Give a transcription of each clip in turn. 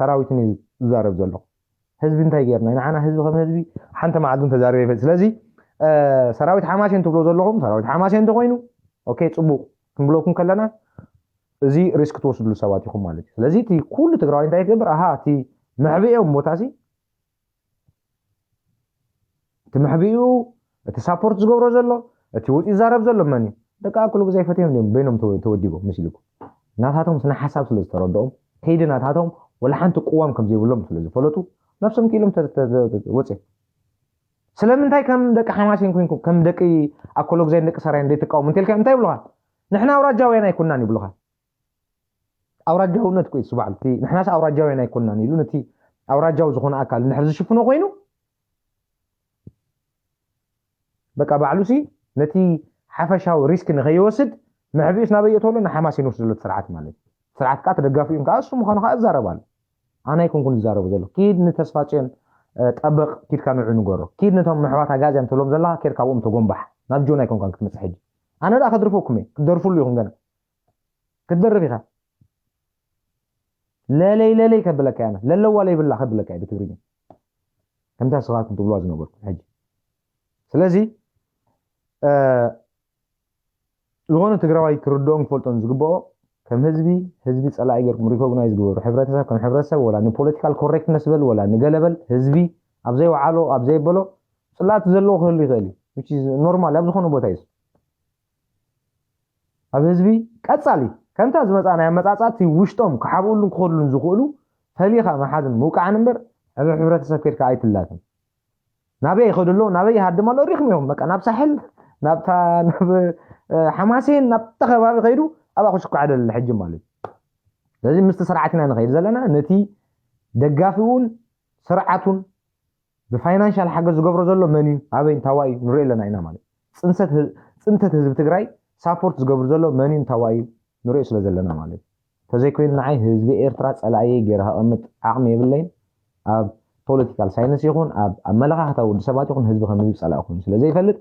ሰራዊትን እዩ ዝዛረብ ዘሎ። ህዝቢ እንታይ ጌርና? ንዓና ህዝቢ ከም ህዝቢ ሓንቲ መዓልቲ ተዛሪበ ይፈልጥ። ስለዚ ሰራዊት ሓማሴን ትብሎ ዘለኹም፣ ሰራዊት ሓማሴን እንተኮይኑ ኦኬ፣ ፅቡቅ ክንብለኩም ከለና፣ እዚ ሪስክ ትወስድሉ ሰባት ኢኹም ማለት እዩ። ስለዚ እቲ ኩሉ ትግራዋይ እንታይ ትገብር? ኣሃ፣ እቲ መሕብኦም ቦታ ሲ እቲ መሕብኡ፣ እቲ ሳፖርት ዝገብሮ ዘሎ፣ እቲ ውፅ ይዛረብ ዘሎ መን እዩ? ደቂ ኣክሉ ግዜ ፈትዮም እዮም በይኖም ተወ- ተወዲቦም ምስ ኢልኩም። ናታቶም ስነ ሓሳብ ስለ ዝተረድኦም፣ ከይዲ ናታቶም ወላ ሓንቲ ቅዋም ከም ዘይብሎም ስለ ዝፈለጡ፣ ነብሶም ክኢሎም ተ- ተ- ተ- ተ- ወፅዮም። ስለምንታይ ከም ደቂ ሓማሴን ኮንኩም፣ ከም ደቂ ኣኮሎግዛይን ደቂ ሰራይን ዘይትቃወሙ እንተልካ እንታይ ይብሉኻ? ንሕና ኣውራጃውያን ኣይኮናን ይብሉኻ። ኣውራጃውነት ኮ ይስባዕ እቲ ንሕናስ ኣውራጃውያን ኣይኮናን ኢሉ ነቲ ኣውራጃዊ ዝኾነ ኣካል እንድሕር ዝሽፍኖ ኮይኑ፣ በቃ ባዕሉ ሲ ነቲ ሓፈሻዊ ሪስክ ንኸይወስድ፣ መሕቢኡስ ናበይ የእተወሎ? ንሓማስ ይንወስድ ዘሎ ስርዓት ማለት እዩ። ስርዓት ከዓ ተደጋፊኡ ከዓ እሱ ምዃኑ ከዓ እዛረብ ኣሎ። ኣነ ኣይኮንኩን ዝዛረቡ ዘሎ። ኪድ ንተስፋ ፅዮን ጠበቕ ኪድካ ንዑ ንገሮ። ኪድ ነቶም ኣሕዋት ኣጋዝያን ትብሎም ዘለኻ ኬድካ ኣብኦም ተጎንባሕ። ናብ ጆን ኣይኮንካን ክትመፅእ ሕጂ። ኣነ ደኣ ከድርፈኩም እየ። ክትደርፍሉ ኢኹም ገና። ክትደርፍ ኢኻ። ለለይ ለለይ ከብለካ እያ። ለለዋ ለይብላ ከብለካ እያ ብትግርኛ። ከምታ ስኻትኩም ትብልዋ ዝነበርኩም ሕጂ። ስለዚ ዝኾነ ትግራዋይ ክርድኦን ክፈልጦን ዝግብኦ፣ ከም ህዝቢ፣ ህዝቢ ፀላኢ ገርኩም ሪኮግናይዝ ግበሩ። ሕብረተሰብ ከም ሕብረተሰብ፣ ወላ ንፖለቲካል ኮሬክትነስ በል፣ ወላ ንገለበል፣ ህዝቢ ኣብ ዘይወዓሎ ኣብ ዘይበሎ ፅላእቲ ዘለዎ ክህሉ ይኽእል እዩ። ኖርማል ኣብ ዝኾነ ቦታ እዩ። ኣብ ህዝቢ ቀፃሊ ከምታ ዝመፃ ናይ ኣመፃፃእቲ ውሽጦም ክሓብኡሉን ክኸድሉን ዝኽእሉ ፈሊኻ መሓዝን ምውቃዕን እምበር ኣብ ሕብረተሰብ ከድካ ኣይትላትን። ናበይ ይኸዱ ኣለዉ፣ ናበይ ይሃድም ኣሎ ሪኹም ኢኹም። በቃ ናብ ሳሕል፣ ናብታ ናብ ሓማሴን ናብታ ከባቢ ከይዱ ኣብኣ ክሽኩ ዓደል ሕጂ ማለት እዩ። ስለዚ ምስቲ ስርዓት ኢና ንኸይድ ዘለና። ነቲ ደጋፊውን ስርዓቱን ብፋይናንሻል ሓገዝ ዝገብሮ ዘሎ መን እዩ፣ ኣበይ እንታዋይ እዩ ንሪኦ ኣለና ኢና ማለት። ፅንተት ህዝቢ ትግራይ ሳፖርት ዝገብር ዘሎ መን እዩ፣ እንታዋይ እዩ ንሪኦ ስለ ዘለና ማለት። ተዘይኮይኑ ንዓይ ህዝቢ ኤርትራ ፀላእየ ገይረ ከቐምጥ ዓቕሚ የብለይን። ኣብ ፖለቲካል ሳይንስ ይኹን ኣብ ኣመለኻኽታ ውድ ሰባት ይኹን ህዝቢ ከም ህዝቢ ፀላእ ኮይኑ ስለ ዘይፈልጥ፣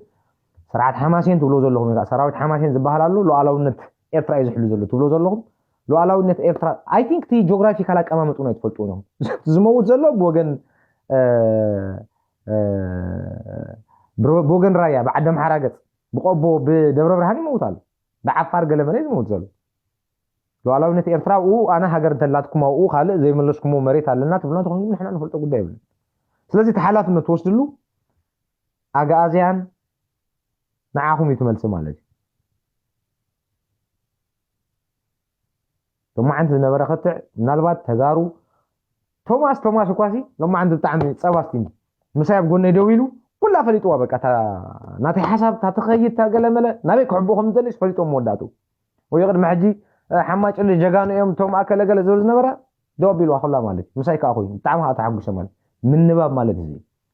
ስርዓት ሓማሴን ትብሎ ዘለኹም ወይ ከዓ ሰራዊት ሓማሴን ዝበሃል ኣሎ፣ ሉዓላውነት ኤርትራ እዩ ዝሕሉ ዘሎ ትብሎ ዘለኹም። ሉዓላውነት ኤርትራ፣ ኣይ ቲንክ እቲ ጂኦግራፊካል ኣቀማመጡ ናይ ትፈልጡ ነው። ዝመውት ዘሎ ብወገን ብወገን ራያ ብዓዲ ኣምሓራ ገፅ ብቆቦ ብደብረ ብርሃን ይመውት ኣሎ። ብዓፋር ገለመለ ዝመውት ዘሎ። ሉዓላውነት ኤርትራ ኣብኡ ኣነ ሃገር እንተላትኩም ኣብኡ ካልእ ዘይመለስኩሞ መሬት ኣለና ትብሉና ተኾይንኩም ንሕና ንፈልጦ ጉዳይ የብልን። ስለዚ እቲ ሓላፍነት ትወስድሉ ኣግኣዝያን ንዓኹም እዩ ትመልሲ ማለት እዩ። ሎማዓንቲ ዝነበረ ክትዕ ምናልባት ተጋሩ ቶማስ ቶማስ እኳሲ ሎማዓንቲ ብጣዕሚ ፀባስቲኒ ምሳይ ኣብ ጎነይ ደው ኢሉ ኩላ ፈሊጥዋ በቃ እታ ናተይ ሓሳብ እታ ትኸይድ እታ ገለመለ ናበይ ክሕብኡ ከም ዝደልስ ፈሊጦም መወዳእቱ ወይ ቅድሚ ሕጂ ሓማጭሊ ጀጋኑ እዮም እቶም ኣከለ ገለ ዝብል ዝነበረ ደው ኣቢልዋ ኩላ ማለት እዩ። ምሳይ ከዓ ኮይኑ ብጣዕሚ ከዓ ተሓጉሰ ማለት ምንባብ ማለት እዚ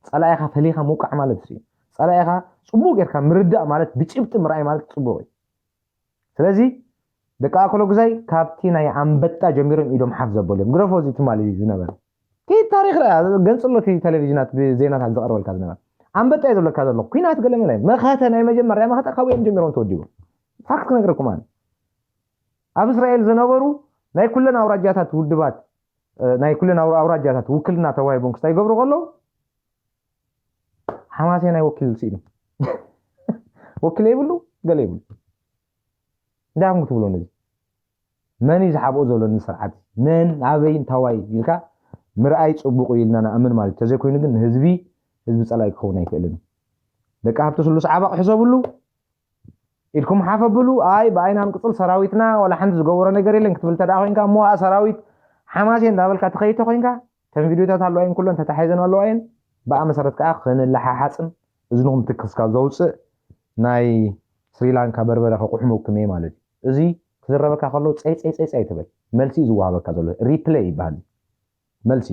ፀላኢኻ ፈሊኻ ምውቃዕ ማለት እዩ። ፀላኢኻ ፅቡቅ ጌርካ ምርዳእ ማለት ብጭብጢ ምርኣይ ማለት ፅቡቅ እዩ። ስለዚ ደቂ ኣክሎ ግዛይ ካብቲ ናይ ኣንበጣ ጀሚሮም ኢዶም ሓፍ ዘበሉ እዮም። ግረፎ እዚ ትማሊ ዝነበረ ከይድ ታሪክ ርኣ ገንፅሎ እቲ ቴሌቪዥናት ብዜናታት ዝቐርበልካ ዝነበረ ኣንበጣ እዩ ዝብለካ ዘሎ ኩናት ገለመለ መኸተ ናይ መጀመርያ መኸተ ካብኡ እዮም ጀሚሮም ተወዲቡ። ፋክት ክነግረኩም ኣነ ኣብ እስራኤል ዝነበሩ ናይ ኩለን ኣውራጃታት ውድባት ናይ ኩለን ኣውራጃታት ውክልና ተዋሂቦም ክስታይ ይገብሩ ከለዉ ሓማሴናይ ወኪል ስኢኑ ወኪል ይብሉ ገለ ይብሉ እንታይ ኣኹም ክትብሎ ነዚ መን እዩ ዝሓብኦ ዘሎ ንስርዓት መን ኣበይ እንታዋይ ኢልካ ምርኣይ ፅቡቅ እዩ ኢልና ንኣምን ማለት ተዘይኮይኑ ግን ንህዝቢ ህዝቢ ፀላኢ ክኸውን ኣይክእልን ደቂ ሃብቲ ስሉስ ዓባቕ ሕሰብሉ ኢድኩም ሓፈብሉ ኣይ ብኣይናን ቅፅል ሰራዊትና ዋላ ሓንቲ ዝገበሮ ነገር የለን ክትብል ተደኣ ኮይንካ እሞ ሰራዊት ሓማሴ እንዳበልካ ትኸይድ ተኮይንካ ተን ቪድዮታት ኣለዋ እየን ኩለን ተታሒዘን ኣለዋ እየን ብኣ መሰረት ከዓ ክንለሓሓፅን እዝንኹም ትክስካ ዘውፅእ ናይ ስሪላንካ በርበረ ከቁሕመኩም እየ ማለት እዩ እዚ ክዝረበካ ከሎ ፀይ ፀይ ፀይ ፀይ ትብል መልሲ እዩ ዝወሃበካ ዘሎ ሪፕለይ ይበሃል መልሲ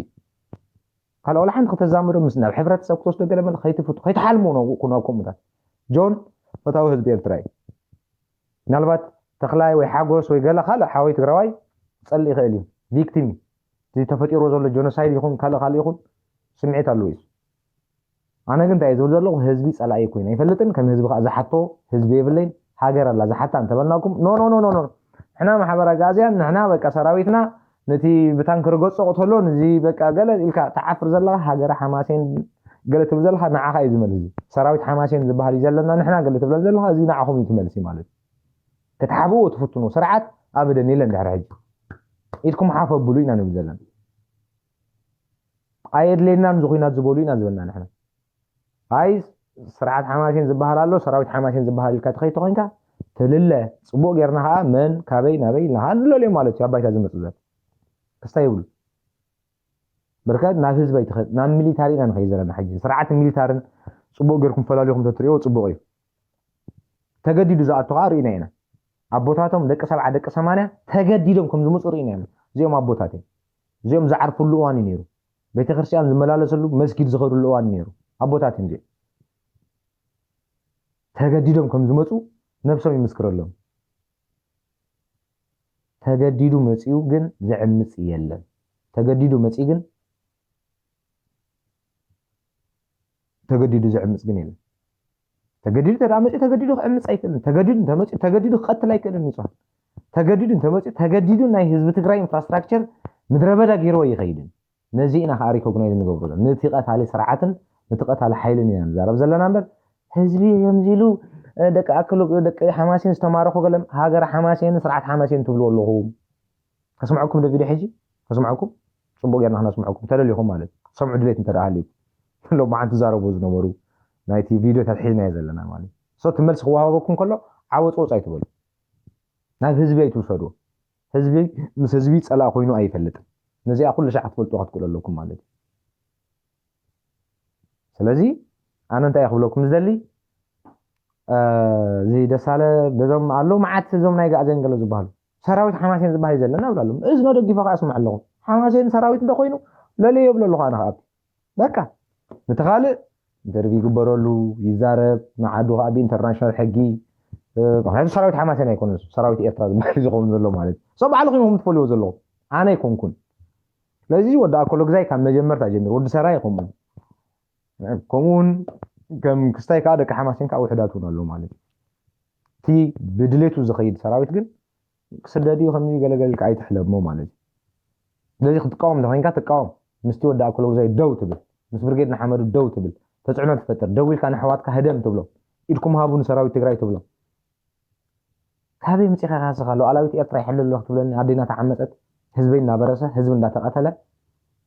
ካልኦ ወላ ሓንቲ ከተዛምዶ ምስ ናብ ሕብረተሰብ ክትወስዶ ገለ መለ ከይትፍቱ ከይትሓልሙ ናብ ከምኡታት ጆን ፈታዊ ህዝቢ ኤርትራ እዩ ምናልባት ተኽላይ ወይ ሓጎስ ወይ ገለ ካልእ ሓወይ ትግራዋይ ክፀልእ ይኽእል እዩ ቪክቲም እዩ እዚ ተፈጢርዎ ዘሎ ጆኖሳይድ ይኹን ካልእ ካልእ ይኹን ስምዒት ኣለዎ እዩ ኣነ ግን እንታይ ዝብል ዘለኹ ህዝቢ ፀላኢ ኮይኑ ኣይፈልጥን ከም ህዝቢ ከዓ ዝሓቶ ህዝቢ የብለይን ሃገር ኣላ ዝሓታ እንተበልናኩም no no no no no ንሕና ማሕበር ኣጋዝያን ንሕና በቃ ሰራዊትና ነቲ ብታንክ ርገጾ ቅተሎ፣ ንዚ በቃ ገለ ኢልካ ትሓፍር ዘለኻ፣ ሃገረ ሓማሴን ገለ ትብል ዘለኻ፣ ንዓኻ እዩ ዝመልስ። እዚ ሰራዊት ሓማሴን ዝበሃል እዩ ዘለና ንሕና ገለ ትብለን ዘለኻ፣ እዚ ንዓኹም እዩ ትመልሲ ማለት እዩ። ክትሓብእዎ ትፍትኑ ስርዓት ኣበደን የለን ድሕሪ ሕጂ። ኢድኩም ሓፍ ኣብሉ ኢና ንብል ዘለና። ኣየድልየናን እዚ ኹናት ዝበሉ ኢና ዝበልና ንሕና። ኣይ ስርዓት ሓማሴን ዝበሃል ኣሎ፣ ሰራዊት ሓማሴን ዝበሃል ኢልካ ተኸይተ ኮይንካ ትልለ። ጽቡቕ ጌርና ኸዓ መን ካበይ ናበይ ኢልና ኸዓ ንለልዮ ማለት እዩ። ኣብ ባይታ ዝመጽእ ዘሎ ክስታይ ይብሉ። በርከ ናብ ህዝቢ ኣይትኸድ፣ ናብ ሚሊታሪ ኢና ንኸይድ ዘለና ሕጂ። ስርዓትን ሚሊታርን ጽቡቕ ጌርኩም ፈላሊኹም ተትርእዮ ጽቡቕ እዩ። ተገዲዱ ዝኣቱ ኸዓ ርኢና ኢና። ኣቦታቶም ደቂ ሰብዓ ደቂ ሰማንያ ተገዲዶም ከም ዝመጹ ርኢና ኢና። እዚኦም ኣቦታት እዮም። እዚኦም ዝዓርፉሉ እዋን እዩ ነይሩ። ቤተክርስትያን ዝመላለሰሉ መስጊድ ዝኸዱሉ እዋን እዩ ነይሩ። ኣቦታት እዮም እዚኦም። ተገዲዶም ከም ዝመጹ ነብሶም ይምስክረሎም። ተገዲዱ መጺኡ ግን ዝዕምጽ የለን። ተገዲዱ መጺኡ ግን ተገዲዱ ዝዕምጽ ግን የለን። ተገዲዱ ተዳ መጺኡ ተገዲዱ ክዕምጽ ኣይክእልን። ተገዲዱ እንተመጺኡ ተገዲዱ ክቐትል ኣይክእልን። ንጹሃት ተገዲዱ እንተመጺኡ ተገዲዱ ናይ ህዝቢ ትግራይ ኢንፍራስትራክቸር ምድረ በዳ ገይርዎ ይኸይድን። ነዚ ኢና ከዓ ሪኮግናይዝ ንገብሮ ዘለና። ነቲ ቀታሊ ስርዓትን ነቲ ቀታሊ ሓይልን ኢና ንዛረብ ዘለና እምበር ህዝቢ ከምዚ ኢሉ፣ እ፣ ደቂ ኣክሎ ደቂ ሓማሴን ዝተማረኹ ገለም ሃገር ሓማሴን ስርዓት ሓማሴን ትብሉ ኣለኹም። ከስምዐኩም ዶ ቪድዮ ሕጂ? ከስምዐኩም? ጽቡቕ ጌርና ክነስምዐኩም ተደሊኹም ማለት እዩ። ሰምዑ ድሌት እንተ ደኣ ሃልዩኩም። ሎማዓንቲ ዝዛረቡ ዝነበሩ ናይቲ ቪድዮታት ሒዝናዮ ዘለና ማለት እዩ። So እቲ መልሲ ክወሃበኩም ከሎ ዓወጽወጽ ኣይትበሉ። ናብ ህዝቢ ኣይትውሰድዎ። ህዝቢ ምስ ህዝቢ ጸላእ ኮይኑ ኣይፈልጥን። ነዚኣ ኩሉ ሻዕ ክትፈልጡ ክትክእሉ ኣለኩም ማለት እዩ። ስለዚ ኣነ እንታይ ክብለኩም ዝደሊ፣ እ፣ እዚ ደሳለ በዞም ኣሎ መዓት እዞም ናይ ጋዕዘን ገለ ዝበሃሉ ሰራዊት ሓማሴን ዝበሃል እዩ ዘለና ብላለኩም። እዝኖ ደጊፈ ከዓ ስምዕ ኣለኹ። ሓማሴን ሰራዊት እንተኮይኑ ለለዮ ይብሎ ኣለኹ ኣነ ከዓ። በቃ ነቲ ካልእ ኢንተርቪው ይግበረሉ፣ ይዛረብ፣ ንዓዱ ከዓ ብኢንተርናሽናል ሕጊ፣ እ፣ ምክንያቱ ሰራዊት ሓማሴን ኣይኮነን፣ ሰራዊት ኤርትራ ዝበሃል እዩ ዝኸውን ዘሎ ማለት እዩ። So ባዕልኹም ኢኹም ትፈልዎ ዘለኹም፣ ኣነ ኣይኮንኩን። ስለዚ ወዲ ኣኮሎ ግዛይ ካብ መጀመርታ ጀሚሩ፣ ወዲ ሰራይ ይኸውን። ከምኡ እውን ከም ክስታይ ከዓ ደቂ ሓማሴን ከዓ ውሕዳት እውን ኣለዉ ማለት እዩ። እቲ ብድሌቱ ዝኸይድ ሰራዊት ግን ክስደድ እዩ፣ ከምዚ ገለገለ ኢልካ ኣይትሕለሞ ማለት እዩ። ስለዚ ክትቃወም እንተኮይንካ ትቃወም፣ ምስቲ ወዲ ኣኮሎ ግዛይ ደው ትብል፣ ምስ ብርጌድ ንሓመዱ ደው ትብል፣ ተጽዕኖ ትፈጥር፣ ደው ኢልካ ንኣሕዋትካ ህደም ትብሎም፣ ኢድኩም ሃቡ ንሰራዊት ትግራይ ትብሎም። ካበይ መጺኻ ኢኻ ንስኻ ሉዓላዊት ኤርትራ ይሕሉ ኣለኹ ትብለኒ? ኣደይ እናተዓመጸት፣ ህዝበይ እናበረሰ፣ ህዝቢ እንዳተቐተለ፣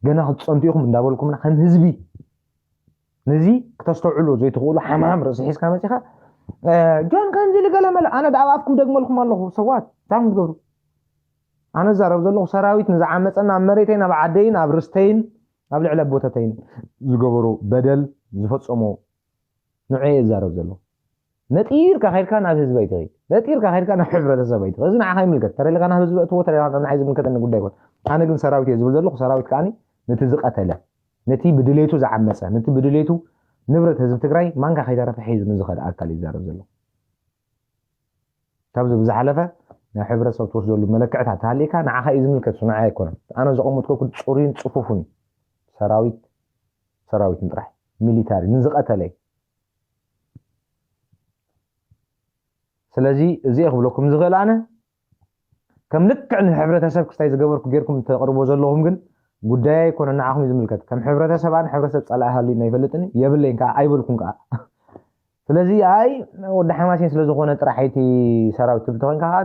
ገና ክትጸንቱ ኢኹም እንዳበልኩምና ከም ህዝቢ ነዚ ክተስተውዕሉ ዘይትኽእሉ ሓማም ርእሲ ሒዝካ መጺኻ፣ እ፣ ጆን ከምዚ ኢሉ ገለ መለ፣ ኣነ ደኣ ኣብ ኣፍኩም ደግመልኩም ኣለኹ። So what? እንታይ ክትገብሩ? ኣነ ዝዛረብ ዘለኹ ሰራዊት ንዝዓመጸና ኣብ መሬተይን ኣብ ዓደይን ኣብ ርስተይን ኣብ ልዕሊ ኣቦታተይን ዝገበሮ በደል ዝፈጸሞ ንዑ እየ ዝዛረብ ዘለኹ። ነጢርካ ከይድካ ናብ ህዝቢ ኣይትኸይድ። ነጢርካ ከይድካ ናብ ሕብረተሰብ ኣይትኸይድ። እዚ ንዓኻ ይምልከት። ተረሊኻ ናብ ህዝቢ እትዎ፣ ተረሊኻ ናብ ንዓይ ዝምልከተኒ ጉዳይ ይኮን። ኣነ ግን ሰራዊት እየ ዝብል ዘለኹ። ሰራዊት ከኣኒ ነቲ ዝቐተለ፣ ነቲ ብድሌቱ ዝዓመጸ፣ ነቲ ብድሌቱ ንብረት ህዝቢ ትግራይ ማንካ ከይተረፈ ሒዙ ንዝኸደ ኣካል እዩ ዝዛረብ ዘለኹ። ካብዚ ብዝሓለፈ ናይ ሕብረተሰብ ትወስደሉ መለክዕታት ተሃሊእካ ንዓኻ እዩ ዝምልከት፣ እሱ ንዓይ ኣይኮነን። ኣነ ዘቐመጥኩ ጽሩይን ጽፉፉን ሰራዊት፣ ሰራዊትን ጥራሕ፣ ሚሊታሪ ንዝቐተለ እዩ። ስለዚ እዚ እየ ክብለኩም ዝኽእል ኣነ። ከም ልክዕ ንሕብረተሰብ ክስታይ ዝገበርኩ ጌርኩም ተቕርቦ ዘለኹም ግን ጉዳይ ኣይኮነን፣ ንዓኹም እዩ ዝምልከት። ከም ሕብረተሰብ ኣነ ሕብረተሰብ ጸላኢ ሃልዩና ኣይፈልጥን፣ የብለይን ከዓ ኣይበልኩን ከዓ። ስለዚ ኣይ ወዲ ሓማሴን ስለ ዝኾነ ጥራሕ እቲ ሰራዊት ትብል ተኾይንካ ከዓ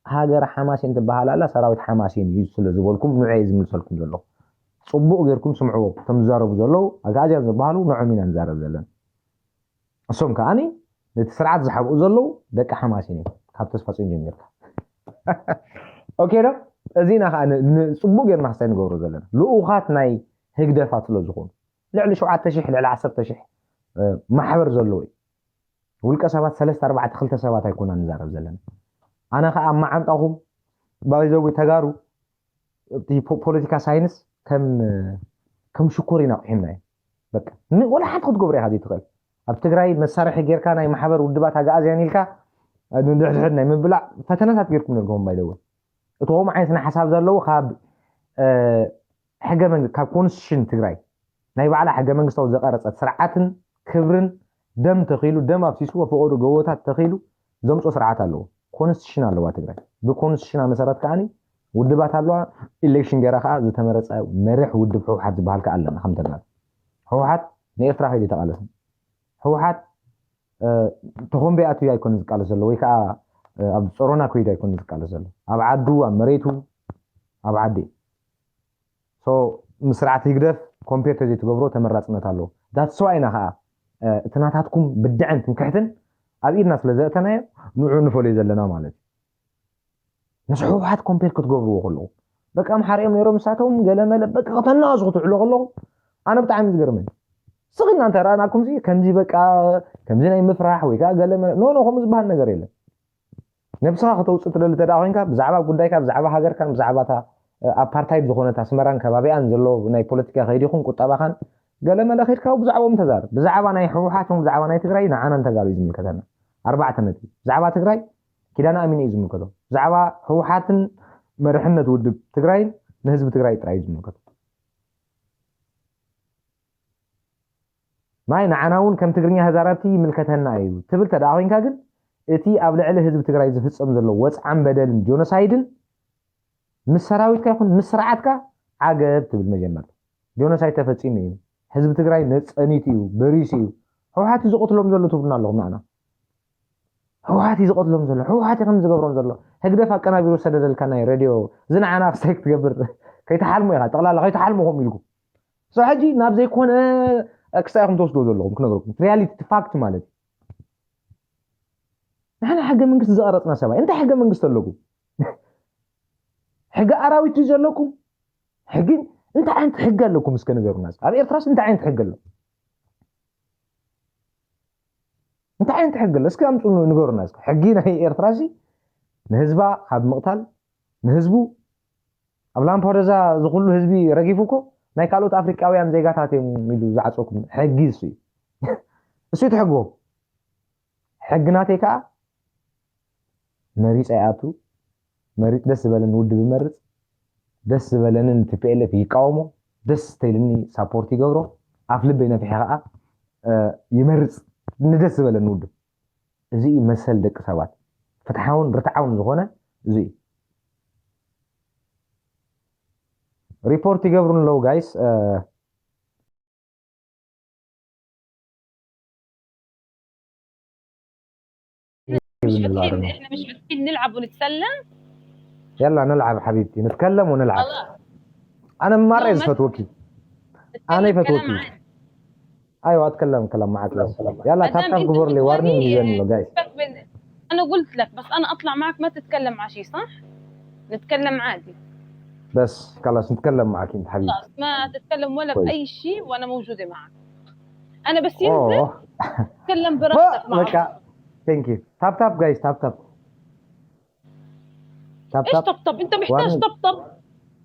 ሃገር ሓማሴን ትበሃል ኣላ፣ ሰራዊት ሓማሴን እዩ ስለ ዝበልኩም ንዑ እየ ዝምልሰልኩም ዘለኹ። ጽቡቕ ጌርኩም ስምዕዎ። እቶም ዝዛረቡ ዘለዉ ኣግኣዝያን ዝበሃሉ ንዖም ኢና ንዛረብ ዘለና። እሶም ከኣኒ ነቲ ስርዓት ዝሓብኡ ዘለዉ ደቂ ሓማሴን እዮም። ካብ ተስፋ ጽዮን ጀሚርካ። ኦኬ ዶ? እዚ ኢና ከኣ ን-፣ ን-፣ ጽቡቕ ጌርና ክስታይ ንገብሮ ዘለና። ልኡኻት ናይ ህግደፋት ስለ ዝኾኑ። ልዕሊ ሸውዓተ ሽሕ፣ ልዕሊ ዓሰርተ ሽሕ፣ እ፣ ማሕበር ዘለዎ እዩ። ውልቀ ሰባት ሰለስተ፣ ኣርባዕተ፣ ክልተ ሰባት ኣይኮና ንዛረብ ዘለና። ኣነ ከኣ ኣብ መዓንጣኹም፣ ባይዘዊ ተጋሩ፣ እቲ ፖ-፣ ፖለቲካ ሳይንስ ከም፣ ከም ሽኮር ኢና ኣቑሒምናዮ። በቃ፣ ን-፣ ወላ ሓንቲ ክትገብሮ ኢኻ ዘይትኽእል። ኣብ ትግራይ መሳርሒ ጌርካ ናይ ማሕበር ውድባት ኣግኣዝያን ኢልካ፣ እ፣ ንድሕድሕድ ናይ ምብላዕ ፈተነታት ጌርኩም ነርኩም ባይደወ። እቶም ዓይነት ስነ ሓሳብ ዘለዎ ካብ፣ እ፣ ሕገ መንግ-፣ ካብ ኮንስቲቱሽን ትግራይ ናይ ባዕላ ሕገ መንግስታዊ ዘቐረጸት ስርዓትን ክብርን ደም ተኺሉ፣ ደም ኣፍሲስዎ፣ ፈቐዶ ጎቦታት ተኺሉ ዘምጾ ስርዓት ኣለዎ። ኮንስቲቱሽን ኣለዋ ትግራይ። ብኮንስቲቱሽና መሰረት ከኣኒ ውድባት ኣለዋ። ኢሌክሽን ገይራ ከዓ ዝተመረፀ መርሕ ውድብ ህወሓት ዝበሃል ከዓ ኣለና። ከም ተጋሩ ህወሓት ንኤርትራ ከይዱ ተቃለሰ። ህወሓት ተኾምቤ ኣትዩ ኣይኮነ ዝቃለስ ዘሎ፣ ወይ ከዓ ኣብ ጾሮና ኮይዱ ኣይኮነ ዝቃለስ ዘሎ። ኣብ ዓዱ፣ ኣብ መሬቱ፣ ኣብ ዓዲ። ሶ ምስ ስርዓት ህግደፍ ኮምፔር ተዘይትገብሮ ተመራፅነት ኣለዎ። ዳትስ ዋይ ኢና ከዓ እቲ ናታትኩም ብድዐን ትምክሕትን ኣብ ኢድና ስለ ዘእተናዮ ንዑ ንፈልዮ ዘለና ማለት እዩ። ምስ ህወሓት ኮምፔር ክትገብርዎ ከለኹ፣ በቃ ኣምሓርኦም ነይሮም ንሳቶም ገለ መለ በቃ ከተናቐሱ ክትውዕሉ ከለኹ ኣነ ብጣዕሚ ዝገርመኝ። ስቕ ኢልና እንተ ረኣናኩም ከምዚ በቃ ከምዚ ናይ ምፍራሕ ወይ ከዓ ገለ መለ ኖ ኖ ከምኡ ዝበሃል ነገር የለን። ነብስኻ ከተውፅእ ትደሊ እንተ ደኣ ኮይንካ ብዛዕባ ጉዳይካ ብዛዕባ ሃገርካን ብዛዕባ እታ ኣፓርታይድ ዝኾነት ኣስመራን ከባቢኣን ዘሎ ናይ ፖለቲካ ከይዲ ይኹን ቁጠባኻን ገለ መለ ከይድካ ብዛዕባኦም ተዛረብ። ብዛዕባ ናይ ህወሓት ይኹን ብዛዕባ ናይ ትግራይ ንዓና ንተጋሩ እዩ ዝምልከተና። ኣርባዕተ ነጥቢ። ብዛዕባ ትግራይ ኪዳነ ኣሚን እዩ ዝምልከቶ። ብዛዕባ ህወሓትን መርሕነት ውድብ ትግራይን ንህዝቢ ትግራይ ጥራይ እዩ ዝምልከቶ። ማይ ንዓና እውን ከም ትግርኛ ተዛረብቲ ይምልከተና እዩ ትብል ተደኣ ኮይንካ ግን እቲ ኣብ ልዕሊ ህዝቢ ትግራይ ዝፍፀም ዘሎ ወፅዓን በደልን ጆኖሳይድን ምስ ሰራዊትካ ይኹን ምስ ስርዓትካ ዓገብ ትብል። መጀመርታ ጆኖሳይድ ተፈፂሙ እዩ፣ ህዝቢ ትግራይ ነፀኒቱ እዩ፣ በሪሱ እዩ፣ ህወሓት እዩ ዝቐትሎም ዘሎ ትብሉና ኣለኹም ንዓና። ህወሓት እዩ ዝቐትሎም ዘሎ፣ ህወሓት እዩ ከም ዝገብሮም ዘሎ። ህግደፍ ኣቀናቢሩ ሰደደልካ ናይ ሬድዮ፣ እዚ ንዓና ክስታይ ክትገብር ከይትሓልሙ ኢኻ፣ ጠቕላላ ከይትሓልሙ ከምኡ ኢልኩም። ሶ ሕጂ ናብ ዘይኮነ ክስታይ ኢኹም ትወስድዎ ዘለኹም ክነግረኩም። ሪያሊቲ ፋክት ማለት እዩ። ንሕና ሕገ መንግስቲ ዝቐረፅና ሰብኣይ እንታይ ሕገ መንግስቲ ኣለኩም? ሕገ ኣራዊት እዩ ዘለኩም? ሕጊ እንታይ ዓይነት ሕጊ ኣለኩም እስከ ንገሩና እስከ። ኣብ ኤርትራስ እንታይ ዓይነት ሕጊ ኣሎ? እንታይ ዓይነት ሕጊ ኣሎ እስኪ ኣምፁ ንገሩና እስከ። ሕጊ ናይ ኤርትራሲ ንህዝባ ካብ ምቕታል ንህዝቡ ኣብ ላምፓዱዛ ዝኩሉ ህዝቢ ረጊፉ እኮ ናይ ካልኦት ኣፍሪቃውያን ዜጋታት እዮም ኢሉ ዝዓፀኩም ሕጊ እሱ እዩ። እሱ እዩ ትሕግቦ። ሕጊ ናተይ ከዓ መሪፀ ይኣቱ፣ መሪፅ ደስ ዝበለኒ ውድብ ይመርፅ፣ ደስ ዝበለንን ቲፒኤልኤፍ ይቃወሞ፣ ደስ ተይልኒ ሳፖርት ይገብሮ፣ ኣፍ ልበይ ነፊሐ ከዓ ይመርፅ ንደስ ዝበለኒ ውድብ። እዚ እዩ መሰል ደቂ ሰባት፣ ፍትሓውን ርትዓውን ዝኾነ እዚ እዩ። ሪፖርት ይገብሩ ኣለዉ ጋይስ። مش فاتحين، احنا مش فاتحين نلعب ونتسلى. يلا نلعب حبيبتي، نتكلم ونلعب. خلاص. انا مره زفتوكي. انا يفتوكي. ايوه اتكلم كلام معك بس. يلا تاب تاب قبر لي وارنينج يزن له جايز. انا قلت لك بس انا اطلع معك ما تتكلم عشي، صح؟ نتكلم عادي. بس خلاص نتكلم معك انت حبيبي. خلاص ما تتكلم ولا باي شيء وانا موجوده معك. انا بس ينزل اتكلم براحتك معك. بكا ثانك يو. تاب تاب جايز، تاب تاب. تاب ايش تاب. تاب تاب؟ انت محتاج تاب تاب؟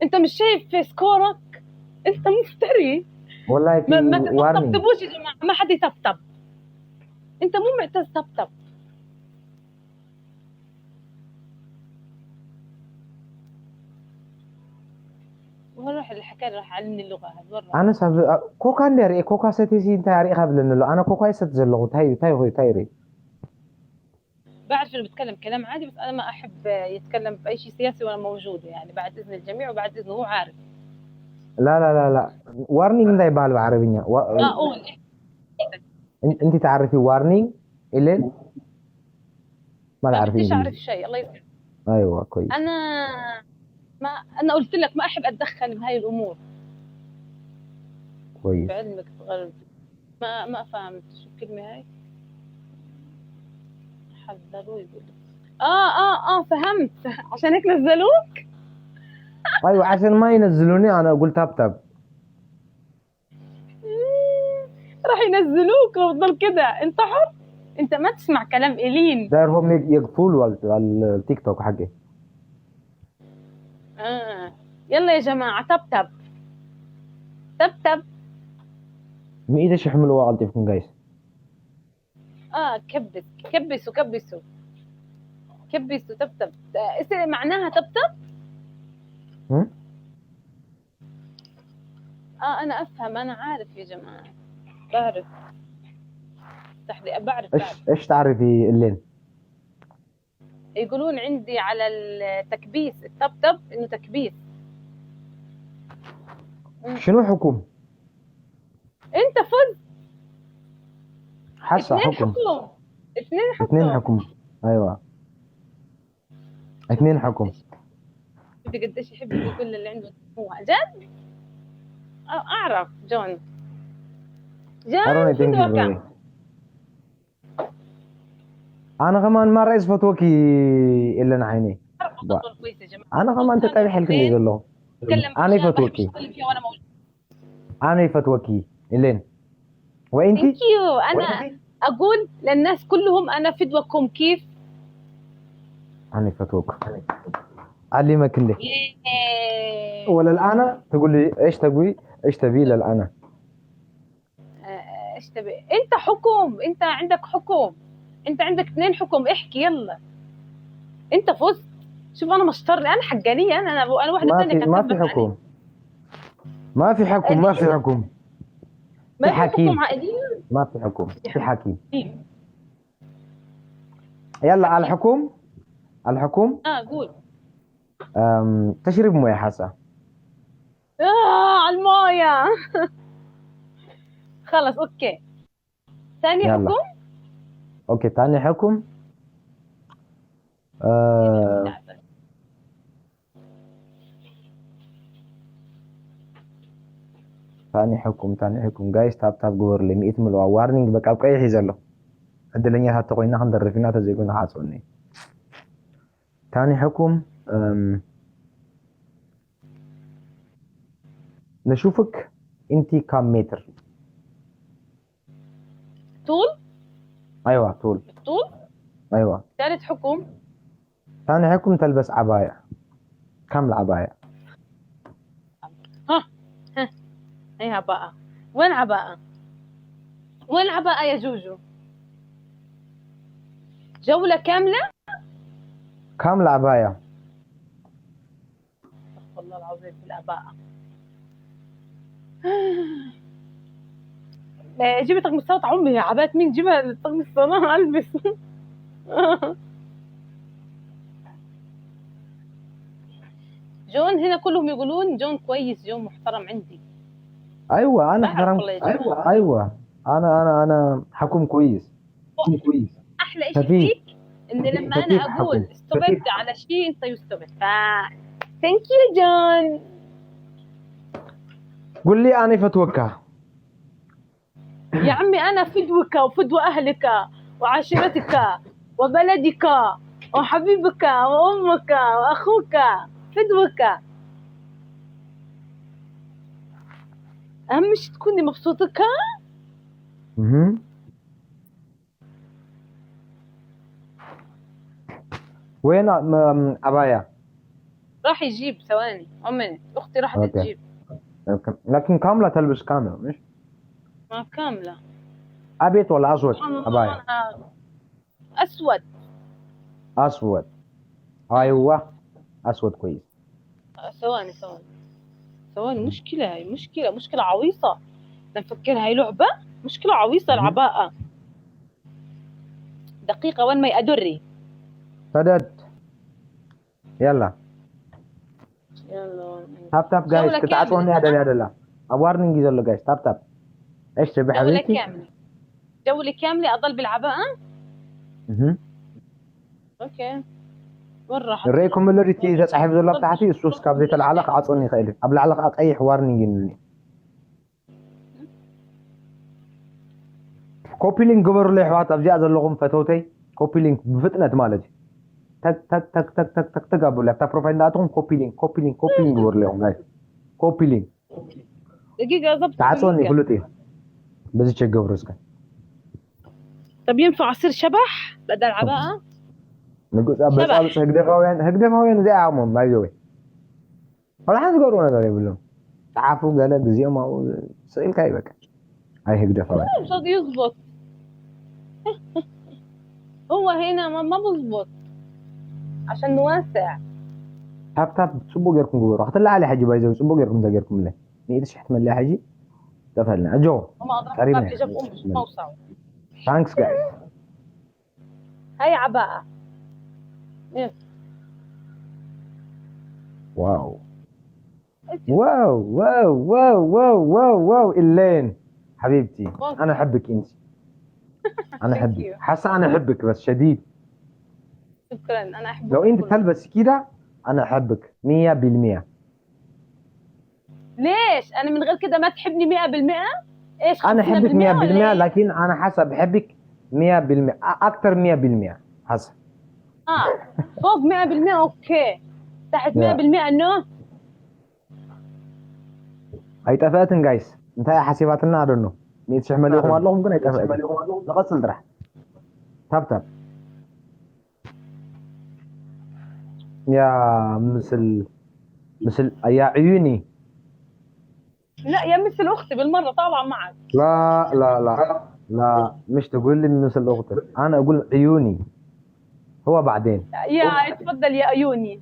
انت مش شايف في سكورك؟ انت مفتري. والله في ما, ما وارنينج. تطبطبوش يا جماعه، ما حد يطبطب. انت مو معتز طبطب. وين راح الحكايه، راح علمني اللغه هذا، وين راح؟ ኣነ ሳብ ኮካ እንዲ ርኤ ኮካ ሰትሲ እንታይ ኣሪእኻ ብለኒ ኣሎ። ኣነ ኮካ ይሰት ዘለኹ ታይ ታይ ሆይ ታይ ርኤ። بعرف انه بيتكلم كلام عادي، بس انا ما احب يتكلم باي شيء سياسي وانا موجوده، يعني بعد اذن الجميع وبعد اذنه هو عارف. لا لا لا لا. وارنينج እንታይ ይበሃል ብዓረብኛ? ዋ- اه قول. እን- انت تعرفي وارنينج إلين؟ ما تعرفي بديش إنجليزي. اعرف شيء، الله يسلمك. ايوه كويس. انا ما انا قلت لك ما احب اتدخل بهاي الامور. كويس. بعلمك تغرب. ما ما فهمت شو الكلمه هاي. حذروه يقول لك. اه اه اه فهمت. عشان هيك نزلوك. ايوه عشان ما ينزلوني انا اقول تاب تاب. راح ينزلوك وافضل كده، انت حر. انت ما تسمع كلام الين. دايرهم يق- يقفلوا على على التيك توك حقي. آه. يلا يا جماعه، تب تب. تب تب. مي ايش يحملوا وقت يفكون جايز؟ اه كبس، كبسوا كبسوا. كبسوا تب تب. آه، اسم معناها تب تب. هم؟ اه انا افهم، انا عارف يا جماعه، بعرف. تحدي بعرف، بعرف. ايش ايش تعرفي إلين؟ يقولون عندي على التكبيس، التبتب، إنه تكبيس. شنو حكم؟ أنت فزت. حسا اثنين حكم حكم. اثنين حكم. اثنين حكم. ايوه، اثنين حكم. شوفي قديش يحب يقول اللي عنده هو جد. أ- اعرف جون. جون I don't think فدوى you كان. Really. انا كمان ما رئيس فتوكي الا عيني. اعرف با. خطوة كويسة يا جماعة. انا كمان تتابع حلقه يقول له. تكلم انا فتوكي. انا فتوكي الين. وانت؟ Thank you. انا اقول للناس كلهم انا فدوكم كيف. انا فتوك. علمك اللي. إيه. ولا الان تقول لي ايش تقوي؟ ايش تبي للان؟ آه، ايش تبي؟ انت حكم، انت عندك حكم، انت عندك اثنين حكم، احكي يلا. انت فزت. شوف انا مشطر لي، انا حقانيه، انا انا انا واحده ما ثانيه في كانت ما في تكذب علي. حكم. ما في حكم، ما في حكم. ما في في حكيم. حكم عائلي. ما في حكم، في حكيم. يلا على الحكم. الحكم. اه قول. أم تشرب مويه حسا. اه، على المايه. خلص، اوكي. ثاني يلا. حكم. اوكي، ثاني حكم. آه... ثاني حكم، ثاني حكم guys، ታፕ ታፕ ግበሩለይ። ሚእቲ ምልዋ። ዋርኒንግ በቃ ኣብ ቀይሕ እዩ ዘሎ። ዕድለኛታት ተኮይና ክንደርፍ ኢና፣ ተዘይኮይና ክዓፅወኒ። ثاني حكم. أم... نشوفك انت كم متر؟ طول. ايوه، طول. طول. ايوه. ثالث حكم. ثاني حكم تلبس عباية. كم العباية؟ ها ها. ايه عباءة؟ وين عباءة؟ وين عباءة يا جوجو؟ جولة كاملة. كم العباية؟ والله العظيم في العباءة. لا، جيبي طقم الصلاة، عمي، عباية مين؟ جيبها طقم الصلاة، ألبس. جون هنا كلهم يقولون جون كويس، جون محترم عندي. ايوه، انا ما أعرف احترم. والله يا جماعة. ايوه، انا انا انا حكم كويس. حكم كويس. احلى شيء خفيف. فيك ان لما انا خفيف اقول حكم. استوبت على شيء انت يستوبت. ف thank you جون. قول لي انا فتوكا. يا عمي، انا فدوك وفدوى اهلك وعشيرتك وبلدك وحبيبك وامك واخوك، فدوك. اهم شيء تكوني مبسوطه. مهم. وين م- عباية؟ راح يجيب، ثواني، امنت اختي راحت أوكي. تجيب. لكن كاملة تلبس كاملة، مش؟ ما كامله. ابيض ولا اسود؟ سبحان الله، عباية. أنا اسود. اسود. ايوه، اسود كويس. ثواني ثواني ثواني مشكله، هاي مشكله، مشكله عويصه. نفكر هاي لعبه، مشكله عويصه. مهم. العباءه. دقيقه، وين ما يأدري. سدد. يلا. يلا. تاب تاب جايز جولة كتعطوني كاملة. هذا هذا لا. ابوارنينج يزلو جايز، تاب تاب. ايش تبي جولة حبيبتي؟ كاملة. جولة كاملة أضل بالعباءة؟ مهم. أوكي. وين راح؟ الريكم اللي ريتي اذا صاحب زلو تحتي السوس كابزي تلعلق عطوني خيلي ابلعلق اي حوارنينج. ኮፒ ሊንክ ግበሩለይ ኣሕዋት፣ ኣብዚኣ ዘለኹም ፈተውተይ ኮፒ ሊንክ ብፍጥነት ማለት እዩ። ተክ ተክ ተክ ተክ ተክ ተክ ተክ ኣብሉለይ። ኣብታ ፕሮፋይል እንዳኣተኹም ኮፒ ሊንክ ኮፒ ሊንክ ኮፒ ሊንክ ግበሩለይ ኢኹም ጋይስ። ኮፒ ሊንክ دقيقة ضبط ተዓፅወኒ دقيقة. ፍሉጥ እዩ። በዚ ቸክ ገብሩ እስከ طب ينفع أصير شبح بدل عباءة؟ ንጉስ ኣበጻብጽ ህግደፋውያን ህግደፋውያን እዚኣ ዓቕሞም ባይዘወይ ወላ ሓንቲ ዝገብርዎ ነገር የብሎም። ጸሓፉ ገለ ግዜኦም ኣብኡ ስኢልካ ይበቃ። ኣይ ህግደፋውያን مش راضي يزبط. هو هنا ما, ما بزبط. عشان نوسع. ታፕታፕ ጽቡቅ ጌርኩም ግበሩ። ክትለዓለ ሕጂ ባይዘው ጽቡቅ ጌርኩም እንተ ጌርኩምለይ። ሚእቲ ሽሕ ትመልያ ሕጂ ጠፈልና። ኣጆ وما أدراك قريبة. ما في جنب أمي، شو ما وسعوا. ታንክስ ጋይስ። هاي عباءة. إيه. واو. واو، واو، واو، واو، واو، واو، إلين. حبيبتي، أنا أحبك أنت. أنا أحبك. حاسة أنا أحبك بس شديد. شكرا، أنا أحبك. لو أنت تلبسي كده، أنا أحبك مية بالمية. ليش؟ أنا من غير كده ما تحبني مية بالمية؟ إيش، أنا خمسين أحبك بالمية مية ولا بالمية، إيه؟ لكن أنا حاسة بحبك مية بالمية، أ- أكتر مية بالمية. حاسة. آه، فوق مية بالمية، أوكي. تحت يا. مية بالمية، إنه ኣይጠፈአትን ጋይስ፣ እንታይ ሓሲባትና ኣደኖ። ሚእቲ ሽሕ መሊኹም ኣለኹም ግን ኣይጠፈአትን። ንቐጽል ጥራሕ። ታብታብ ያ ምስል ምስል ያ ዕዩኒ። لا يا مثل أختي، بالمرة طالعة معك. لا لا لا لا، مش تقول لي مثل أختك، أنا أقول عيوني. هو بعدين. يا تفضل يا عيوني.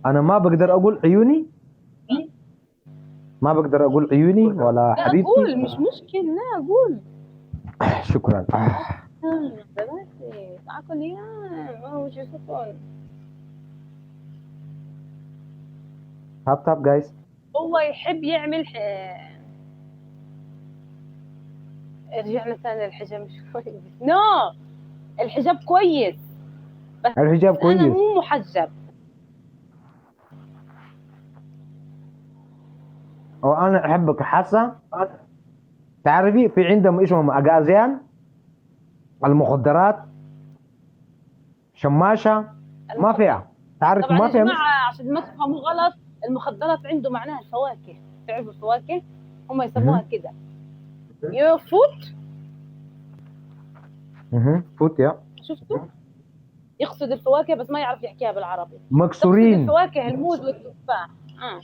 أنا ما بقدر أقول عيوني. ما بقدر أقول عيوني ولا لا، حبيبتي. قول، مش مشكل، لا، قول. شكرا. آه. آه، بناتي، تعالوا اليوم، آه، وش يفكرون؟ تاب تاب جايز. هو يحب يعمل ح... رجعنا ثاني للحجاب، مش كويس. نو، الحجاب كويس، بس الحجاب أنا كويس. مو محجب. وأنا أحبك حسن. تعرفي في عندهم اسمهم أغازيان، المخدرات، شماشة، مافيا. تعرف طبعا يا مافيا مش؟ جماعة، عشان ما تفهموا غلط، المخدرات عنده معناها الفواكه. تعرفوا الفواكه؟ هم يسموها كده. يو فوت، مهم. فوت يا. شفتوا؟ يقصد الفواكه بس ما يعرف يحكيها بالعربي. تقصد مكسورين. الفواكه، الموز والتفاح. آه.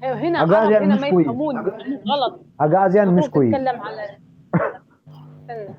هنا أغازيان عرب، هنا مش ما كويس. يفهمون. غلط. أغازيان مش ممكن كويس. تتكلم على، استنى.